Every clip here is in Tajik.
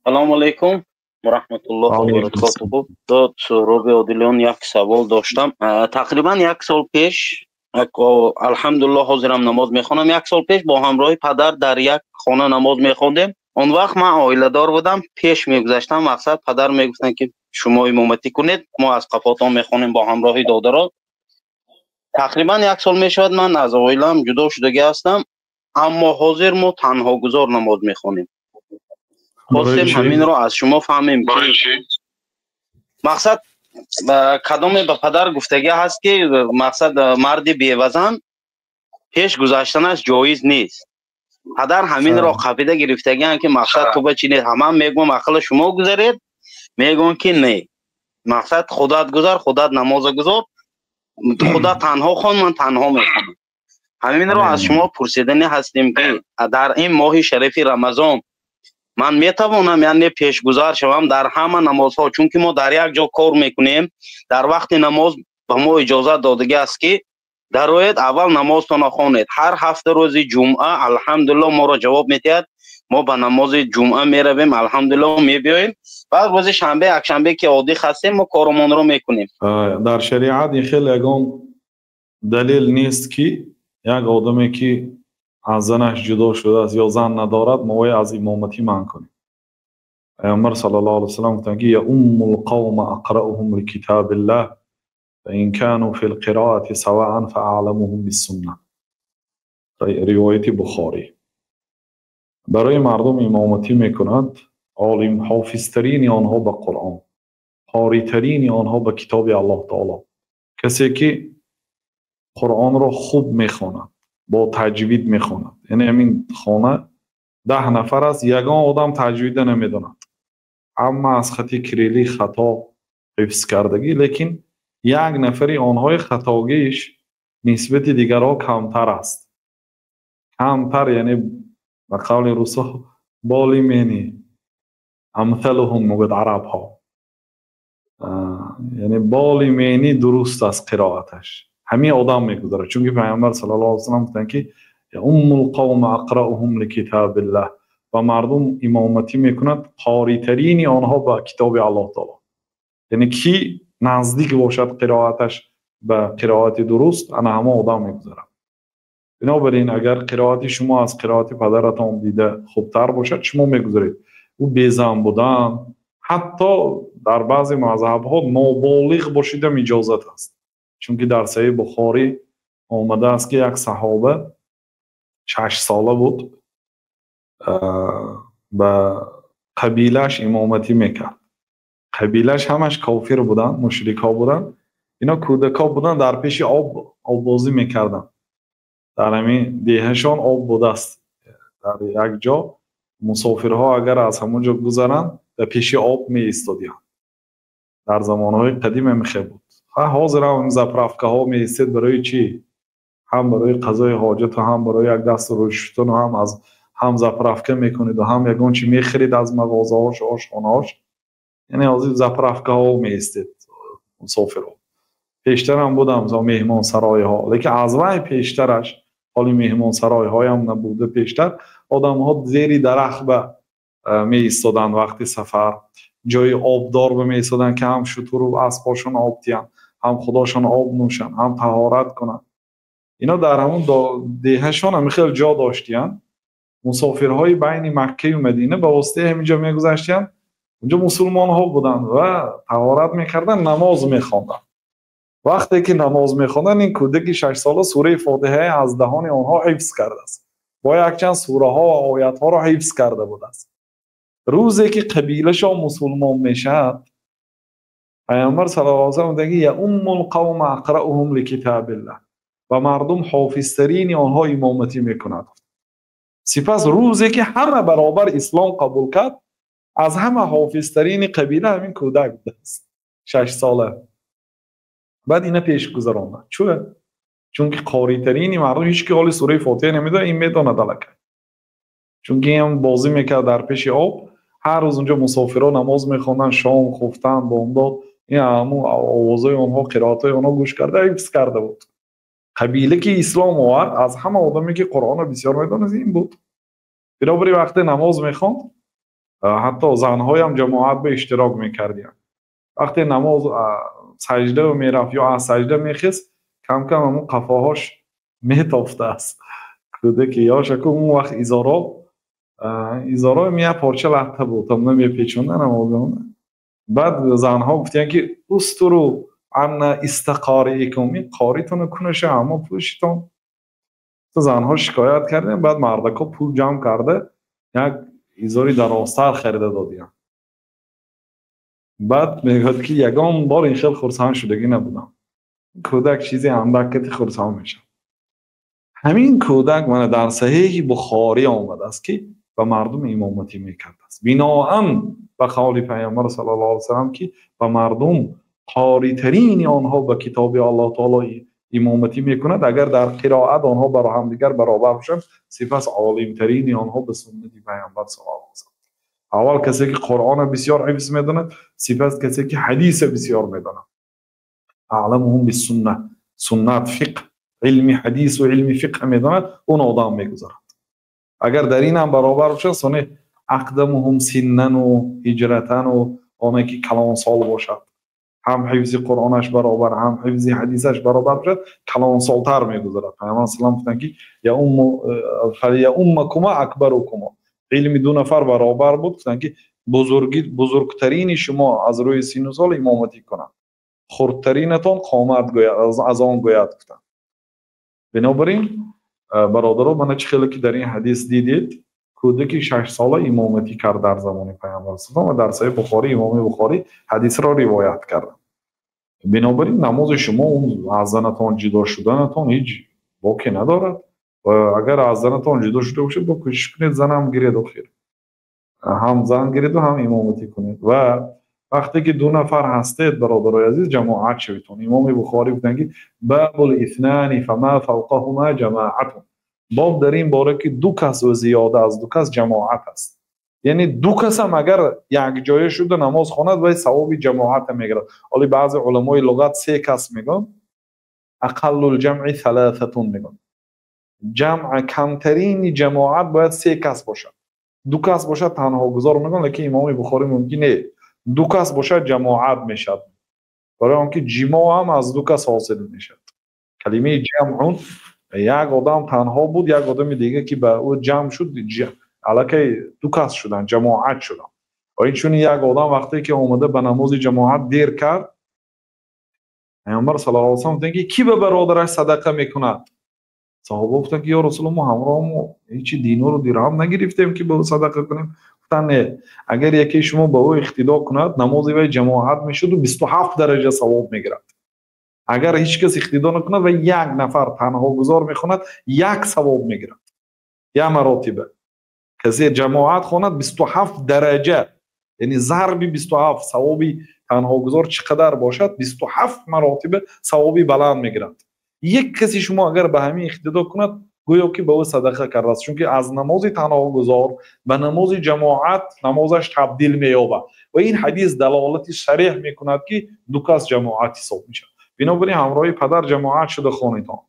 Салому алайкум ва раҳматуллоҳи ва баракотуҳ. Дод Суҳроби Одилиён, як савол доштам. Тақрибан як сол пеш, алҳамдулиллоҳ, ҳозирам намоз мехонам. Як сол пеш бо ҳамроҳи падар дар як хона намоз мехондем. Он вақт ман оиладор будам, пеш мегузаштам. Мақсад, падар мегуфтанд, ки шумо имоматӣ кунед, мо аз қафотон мехонем бо ҳамроҳи додаро. Тақрибан як сол мешавад, ман аз оилаам ҷудо шудагӣ ҳастам, аммо ҳозир мо танҳогузор намоз мехонем. Хостем ҳаминро аз шумо фаҳмем, ки мақсад, кадоме ба падар гуфтагӣ ҳаст, ки мақсад, марди бевазан пеш гузаштанаш ҷоиз нест. Падар ҳаминро қабида гирифтагианд, ки мақсад, ту ба чи нест. Ман мегӯям, ақалла шумо гузаред, мегӯям, ки не, мақсад, худат гузар, худат намоза гузор, худат танҳо хон, ман танҳо мехонам. Ҳаминро аз шумо пурсиданӣ ҳастем, ки дар ин моҳи шарифи Рамазон ман метавонам, яъне, пешгузар шавам дар ҳама намозҳо, чунки мо дар як ҷо кор мекунем, дар вақти намоз ба мо иҷозат додагӣ аст, ки дароед, аввал намозтонро хонед. Ҳар ҳафта рӯзи ҷумъа, алҳамдулилло, моро ҷавоб медиҳад, мо ба намози ҷумъа меравем, алҳамдулилло, мебиёем. Баъд рӯзи шанбе, якшанбе, ки оддӣ ҳастем, мо коромонро мекунем. Дар шариат ин хел ягон далел нест, ки як одаме, ки аз занаш ҷудо шудааст ё зан надорад, мо вай аз имоматӣ манъ кунем. Пайғамбар саллаллоҳу алайҳи васаллам гуфтанд, ки يؤم القوم أقرؤهم لكتاب الله، فإن كانوا في القراءة سواء فأعلمهم بالسنة. Ривояти Бухорӣ. Барои мардум имоматӣ мекунад олим, ҳофизтарини онҳо ба Қуръон, қоритарини онҳо ба китоби Аллоҳ таоло, касе ки Қуръонро хуб мехонад, бо таҷвид мехонад. Яъне ҳамин хона 10 нафар аст, ягон одам таҷвида намедонад, амма аз хати кирилӣ хато ҳифз кардагӣ, лекин як нафари онҳои хатогиш нисбати дигарҳо камтар аст, камтар, яъне ба қавли русо более-менее, амталуҳум мегӯяд арабҳо, яъне более-менее дуруст аст қироаташ, ҳамин одам мегузарад. Чунки Пайғамбар саллаллоҳу алайҳи васаллам гуфтанд, ки يؤم القوم أقرؤهم لكتاب الله, ба мардум имоматӣ мекунад қоритарини онҳо ба китоби Аллоҳ таоло, яъне ки наздик бошад қироаташ ба қироати дуруст, ана ҳамон одам мегузарад. Бинобар ин, агар қироати шумо аз қироати падаратон дида хубтар бошад, шумо мегузаред. Ӯ безан будан, ҳатто дар баъзе мазҳабҳо ноболиғ бошидам иҷозат аст, чунки дар Саҳиҳи Бухорӣ омадааст, ки як саҳоба 6 сола буд, ба қабилааш имоматӣ мекард. Қабилааш ҳамаш кофир буданд, мушрикҳо буданд. Ино кӯдакҳо буданд, дар пеши об оббозӣ мекарданд. Дар ҳамин деҳашон об будааст дар як ҷо, мусофирҳо агар аз ҳамон ҷо гузаранд, дар пеши об меистодианд. Дар замонҳои қадим ҳамихел буд. Ҳозир ҳам заправкаҳо меистед, барои чӣ? Ҳам барои қазои ҳоҷату, ҳам барои як дасту рӯй шуштану, ҳам аз ҳам заправка мекунеду, ҳам ягон чи мехӯред аз мағозаҳош, ошхонаҳош. Яъне ҳозир заправкаҳо меистед мусофирҳо. Пештарам будам меҳмонсаройҳо, лекин аз вай пештараш ҳоли меҳмонсаройҳоям набуда. Пештар одамҳо зери дарахт ба меистоданд, вақти сафар ҷои обдор ба меистоданд, ки ҳам шутуру аспҳошон об диҳанд, ҳам худошон об нӯшанд, ҳам таҳорат кунанд. Ино дар ҳамон деҳашон ҳамин хел ҷо доштиянд. Мусофирҳои байни Маккаю Мадина ба воситаи ҳамин ҷо мегузаштиянд. Унҷо мусулмонҳо буданд ва таҳорат мекарданд, намоз мехонданд. Вақте ки намоз мехонданд, ин кӯдаки 6 сола сураи Фотиҳае аз даҳони онҳо ҳифз кардааст, бо якчанд сураҳо ва оятҳоро ҳифз карда будааст. Рӯзе ки қабилашон мусулмон мешавад, Пайғамбар саллаллоҳу алайҳи васаллам мегӯяд, ки يؤم القوم أقرؤهم لكتاب الله, ба мардум ҳофизтарини онҳо имоматӣ мекунад. Сипас рӯзе ки ҳама баробар ислом қабул кард, аз ҳама ҳофизтарини қабила ҳамин кӯдак будааст, 6 сола. Баъд ина пеш гузаронад. Чӯ? Чунки қоритарини мардум, ҳеч ки ҳоли сураи Фотиҳа намедонад, ин медонад аллакай, чунки ин бозӣ мекард дар пеши об. Ҳар рӯз унҷо мусофирҳо намоз мехонданд, шом, хуфтан, бомдод, ин ҳамун овозҳои онҳо, қироатҳои онҳо гӯш карда, ҳифз карда буд. Қабила ки ислом овард, аз ҳама одаме ки Қуръонро бисёр медонист, ин буд. Бинобар ин вақте намоз мехонд, Ҳатто занҳоям ҷамоат ба иштирок мекардиянд. Вақте намоз саҷда мерафт ё аз саҷда мехест, кам-кам ҳамун қафоҳош метофтааст. Кӯдаки ёшаку он вақт изоро як порча латта буд, там намепечонда намозона. Баъд занҳо гуфтиянд ки устуру анна истақориикум, ин қоритонро кунаша, аммо пӯшитон. То занҳо шикоят кардем, баъд мардако пул ҷамъ карда як изори дарозтар харида додиянд. Баъд мегӯяд ки ягон бор ин хел хурсанд шудагӣ набудам. Кӯдак чизе андак кати хурсанд мешавад. Ҳамин кӯдак мана дар Саҳеҳи Бухорӣ омадааст ки ба мардум имоматӣ мекардааст. Биноан ба қавли Пайғамбар саллаллоҳу алайҳи васаллам ки ба мардум қоритарини онҳо ба китоби Аллоҳ таоло имоматӣ мекунад, агар дар қироат онҳо бар ҳамдигар баробар бошанд, сипас олимтарини онҳо ба суннати Пайғамбар саллаллоҳу алайҳи васаллам. Аввал касе ки Қуръонро бисёр ҳифз медонад, сипас касе ки ҳадисро бисёр медонад. Аъламуҳум биссунна, суннат, фиқҳ, илми ҳадис ва илми фиқҳ медонад, он одам мегузарад. Агар дар ин ҳам баробар бошад, соне ақдамуҳум синнану ҳиҷратану, оне ки калонсол бошад, ҳам ҳифзи Қуръонаш баробар, ҳам ҳифзи ҳадисаш баробар бошад, калонсолтар мегузарад. Пайғамбар саллаллоҳу алайҳи васаллам гуфтанд ки фалияуммакума акбарукума. Илми ду нафар баробар буд, гуфтанд ки бузургтарини шумо аз рӯи сину сол имоматӣ кунад, хурдтаринатон қомат гӯяд, аз он гӯяд, гуфтанд. Бинобар ин бародаро, мана чӣ хеле ки дар ин ҳадис дидед, кӯдаки 6 сола имоматӣ кард дар замони Пайғамбар саллаллоҳу ва дар Саҳеҳи Бухорӣ Имоми Бухорӣ ҳадисро ривоят карданд. Бинобар ин намози шумо он аз занатон ҷудо шуданатон ҳеҷ боке надорад. Ва агар аз занатон ҷудо шуда бошед, бо кӯшиш кунед занам гиред, охир ҳам зан гиреду ҳам имоматӣ кунед. Ва вақте ки ду нафар ҳастед, бародарои азиз, ҷамоат шаведтон. Имоми Бухорӣ гуфтанд ки бабул иснани фама фавқаҳума ҷамоатун, боб дар ин бора ки ду кас ва зиёда аз ду кас ҷамоат аст. Яъне ду касам агар якҷоя шуда намоз хонад, вай савоби ҷамоата мегирад. Ҳоли баъзе уламои луғат се кас мегӯянд, ақаллул ҷамъи саласатун мегӯянд. Ҷамъ, камтарини ҷамоат бояд се кас бошад. Ду кас бошад, танҳогузор мегӯянд, лекин Имоми Бухорӣ мумкин не, ду кас бошад, ҷамоат мешавад, барои он ки ҷимоъ ҳам аз ду кас ҳосил мешавад. Калимаи ҷамъун, як одам танҳо буд, як одами дига ки ба ӯ ҷамъ шуд, аллакай ду кас шуданд, ҷамоат шуданд. Ва инчунин як одам вақте ки омада ба намози ҷамоат дер кард, Пайғамбар саллаллоҳу алайҳи васаллам гуфтанд ки кӣ ба бародараш садақа мекунад? Саҳоба гуфтанд ки ё Расулуллоҳ, мо ҳамроҳ ҳеҷи динору дирҳам нагирифтем ки ба ӯ садақа кунем. Гуфтанд не, агар яке шумо ба ӯ иқтидо кунад, намози вай ҷамоат мешуду 27 дараҷа савоб мегирад. Агар ҳеҷ кас иқтидо накунад ва як нафар танҳогузор мехонад, як савоб мегирад. Як маротиба касе ҷамоат хонад, 27 дараҷа, яъне зарби 27, савоби танҳогузор чӣ қадар бошад, 27 маротиба савоби баланд мегирад. Як каси шумо агар ба ҳамин иқтидо кунад, гӯё ки ба ӯ садақа кардааст, чунки аз намози танҳогузор ба намози ҷамоат намозаш табдил меёбад. Ва ин ҳадис далолати сареҳ мекунад ки ду кас ҷамоат ҳисоб мешавад. Бинобар ин ҳамроҳи падар ҷамоат шуда хонедон.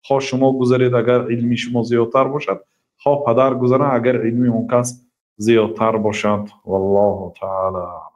Хоҳ шумо гузаред, агар илми шумо зиёдтар бошад, хоҳ падар гузаранд, агар илми он кас зиёдтар бошад. Валлоҳу таала.